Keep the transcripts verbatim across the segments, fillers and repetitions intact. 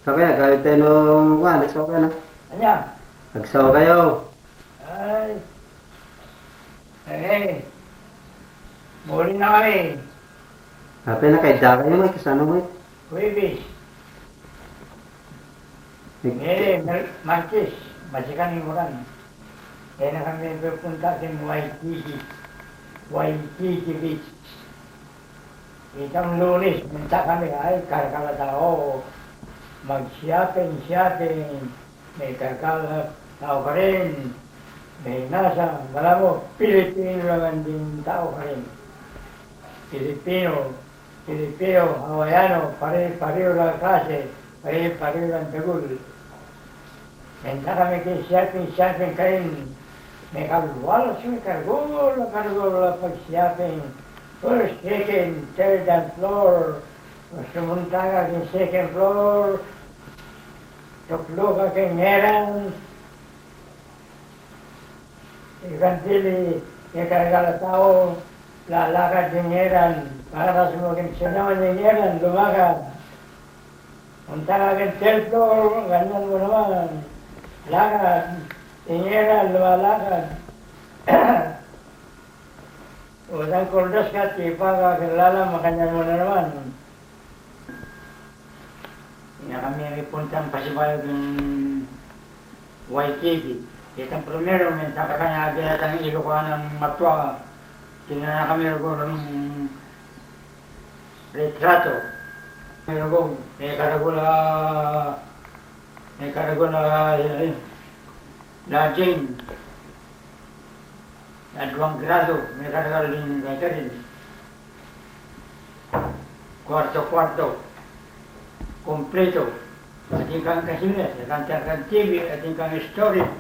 Sabi, agawid tayo no, kuwan, agsawa kayu na. Anya? Agsawa kayu. Ay. Eh, muli na kami. Ape na kay da kayu, may kasano, may? Huwebes. Ig- Eh, Mar-, Martes, basikan ing uran. E na kami pupunta king Waikiki. Waikiki Beach. Itang Lunes, minta kami, ay, karakal a tau. Mag-shopping, shopping. May karakal a tau karin. May nasa, malamu, Pilipino naman ding tau karin. Pilipino, Pilipino, Hawaiano, pare-pareho lang klase, pare-pareho lang dagul. Minta kami king shopping, shopping karin. Mekalualas, mekaragul, karagul a pag-shopping. First, second, third, and floor. Sumunta ka king second floor. Tuklu ka king eran. Ikang tili, ikarakal a tau, lalakad king eran, para sumukin sinaman king eran, lumakad. Punta ka king third floor, ganyan mu naman. Lakad, king eran, lumalakad. Utang kurdas ka, tipa ka king lalam, makanyan mu na naman. Nya kami puntang pasibayu king Waikiki. Itang primero, minta ka kanya, binatang Ilocano matua. Tinan na kami rugul retrato. Rugul, e karagul a, e karagul a, e, lodging. Aduang grado, mekarakal ding kakarin. Kuarto-kuarto, kumpleto. Atin kang kasilyas, atin kang T V, atin kang storage.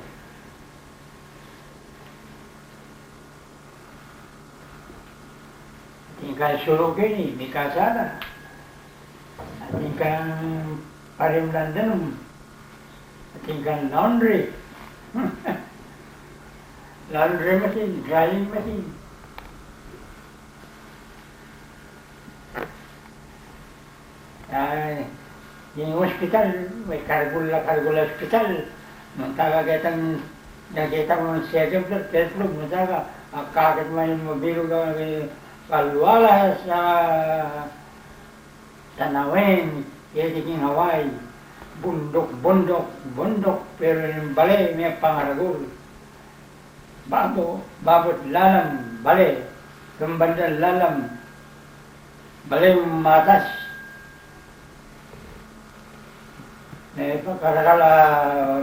Atin kang suru keni, may kalsada. Atin kang parimlan danum. Atin kang laundry. Laundry machine, drying machine. Ay, ing hospital, may karagul a karagul a hospital. Nung taga ketang, nakita mo second floor, third floor, nung taga, akakit mo ing mabilug a, e, kalualas a tanawin, keti king Hawaii, bunduk, bunduk, bunduk, pero ing bale, mepangkaragul. Babo, babo't lalam, bale, king bandang lalam, bale matas. E, pakarakal a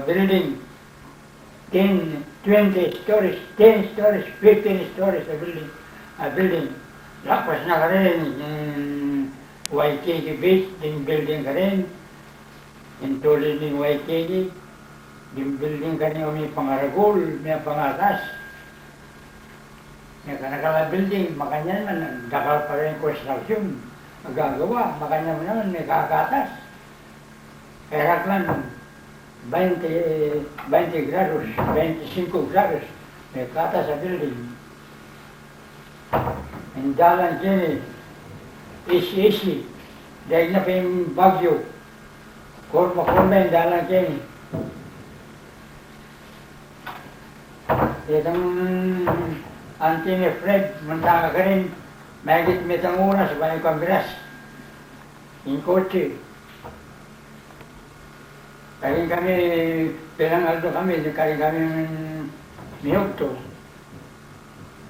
building, ten, twenty stories, ten stories, fifteen stories a building, a building. Lakwas na karin, mm, Waikiki Beach, ding building karin, ing tulid ning Waikiki, ding building karin, o, mepangkaragul, mepangatas. Mekarakal a building, makanyan man, dakal pa rin konstruksyun a gagawa, makanyan man naman, mekakatas. Karaklan, baynte, baynte grados, baynte singku grados, mekatas a building. Ing dalan keni, isi-isi, daig na pa ing bagyu, kurba-kurba ing dalan keni. Itang Auntie ni Fred, munta ka karin, megit mitang oras bayu kamiras ing kotse. Karin kami, pilang aldo kami, karin kami miyugto.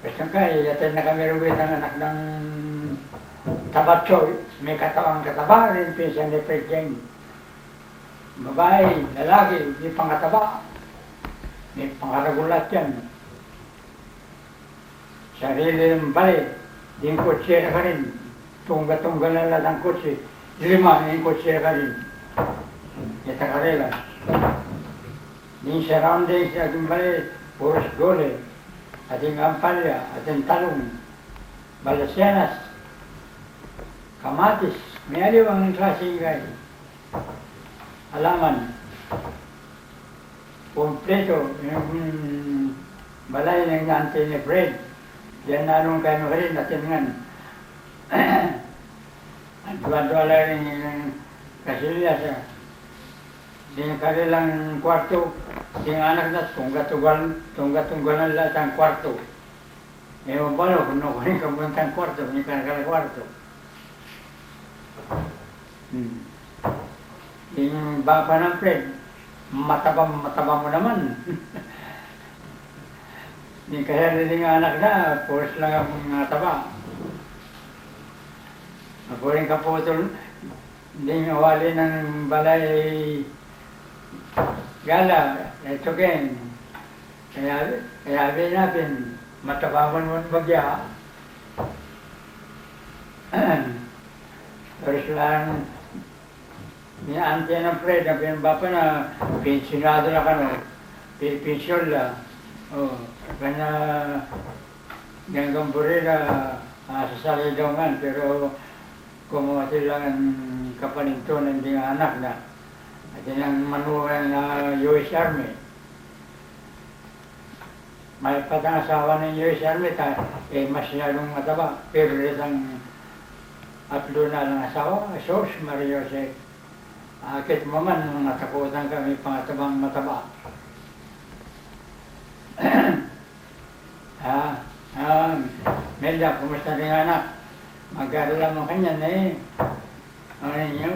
Basta kaya, atin na kami rugit ing anak nang Tabatsoy, mekatawang kataba rin, pinsan ni Fred Jeng. Babai, lalaki, mepangkataba, mepangaragul at yan. Sarili ring bale, ding kotse da karin, tungga-tungga na la dang kotse, lima ing kotse da karin. Ita karela. Ding surroundings na ding bale, puros gole, ating ampalya, ating talung, balasenas, kamatis, may aliwang klaseng gulay. Alaman. Kumpleto, ing balay nang Auntie ni Fred. Dinan na nung kami karin, atin ngan. Adwa-adwa la ring kasilyas, a. Ding karilang kwartu, ding anak na tungga-tunggal, tungga-tunggalan la itang kwartu. E, mabalu ku nung kuan ing kabuntang kwartu, ing kanilang kwartu. Hmm. Ing bapa nang Fred, mataba, mataba mu naman. Ing kaya ding anak na, puris lang ang mataba. Apo ring kaputul, ding awali nang balay gala, e, tuken. Kaya, kaya bina pin, mataba man mu bagya. Terus lang, ni Auntie nang Fred, ang pinambapa na, pensionado na kanu, pin-, pension la. O, kanya, yang gamburi na, ah, sa salidaw ngan, pero kumuha sila ng kapanintunan ding anak na. At yun ang manugang na U S Army. May patang asawa ng U S Army, ta, e, masyadong mataba. Pero itang atlu na lang asawa, sus, Maria Jose. Akit mu man, nung natakutan kami, pangatabang mataba. Ah, ah, Melda, kumusta ring anak? Mag-aaral la mu kanyan, e. Ano ninyo?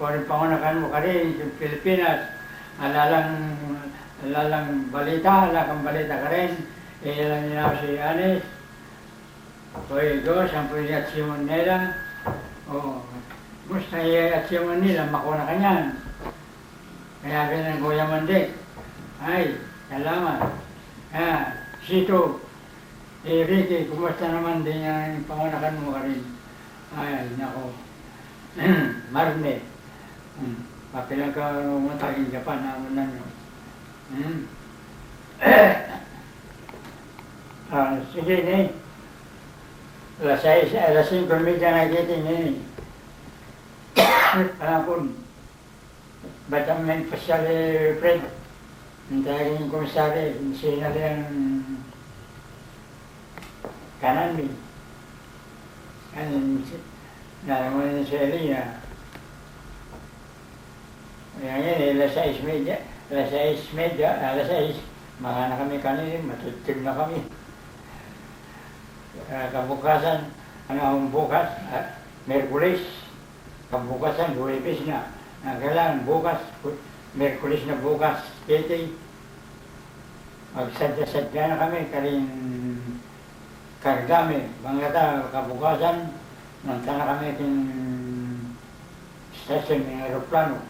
Pwede panganakan mu karin sa Pilipinas. Ala lang, ala lang balita, ala kang balita karin. E, ala nila si Anis. Oy, Diyos, ang punya Simon nila. O, kumusta iya at Simon nila? Makuna kanyan. Kaya bilang Kuya Mande. Ay, salamat. Ah, Sito. E, Ricky, kumusta naman din ang panganakan mu karin? Ay, nako. Marne. Hmm. Papilan ka mataging Japan, naman na, no? Hmm. Ah, sige, ne. Alas sais, alas singko y media na kiti, ne. Panapun. Ba't ang men pasyal, e, Fred? Ang daging komisari, sinali ang kanan mi. Ano, si, nalaman ni Selly na. Ayan, yan, e, alas sais y media, alas sais y media, alas sais, mga na kami kanini, matutug na kami. Ah, kabukasan, ano, ang bukas, ah, Miyerkules. Kabukasan, Huwebes na. Na kailangan bukas, Miyerkules na bukas, keti. Magsadya-sadya na kami, karing karga mi, bang kata kabukasan, munta na kami king stasyon ning eroplano.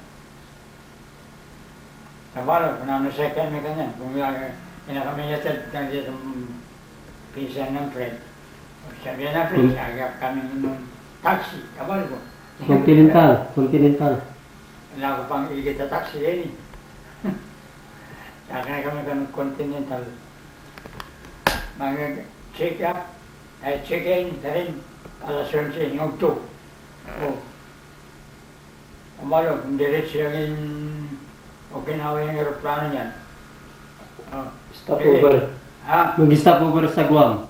Tabalu, kung nanu sa kami kanyan, kung ina kami yatad, kanyan, pinsan nang Fred. Sabi na, Fred, hmm, aga kami ng taxi, tabalu ku. Continental, Continental. Ala ku pang igit a taxi, e. Sakay kami king Continental. Mag-check up, e, check in, karin, alas onse, ing ugtu. O. Tabalu, diretso yang Okinawa yang eroplano niyan. O. Stopover. Ha? Mag-stopover sa Guam.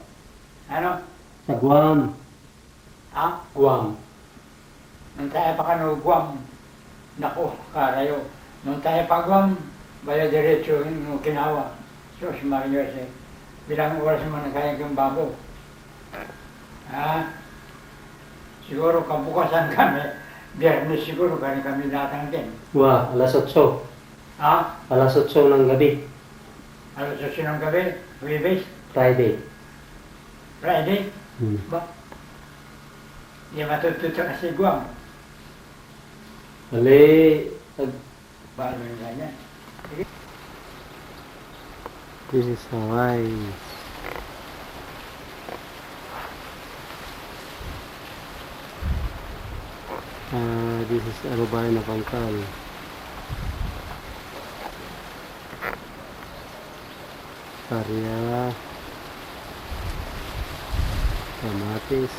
Ano? Sa Guam. Ha? Guam. Nung tae pa kanu Guam. Naku, karayu. Nung tae pa Guam, baya diretso king Okinawa. Sus Maria, e. Bilang oras mu na kaya king babo. Ha? Siguru kabukasan kami, Biyernes siguru, kani kami datang din. Wa, alas otso. Ha? Alas otso ng gabi. Alas otso ng gabi, Huwebes? Friday. Friday? Hmm. Ba? Di matutut kasi Guam. Ali, ag- Balu na niya. This is Hawaii. Ah, this is Arubayan na Pangkal. Paria. Kamatis.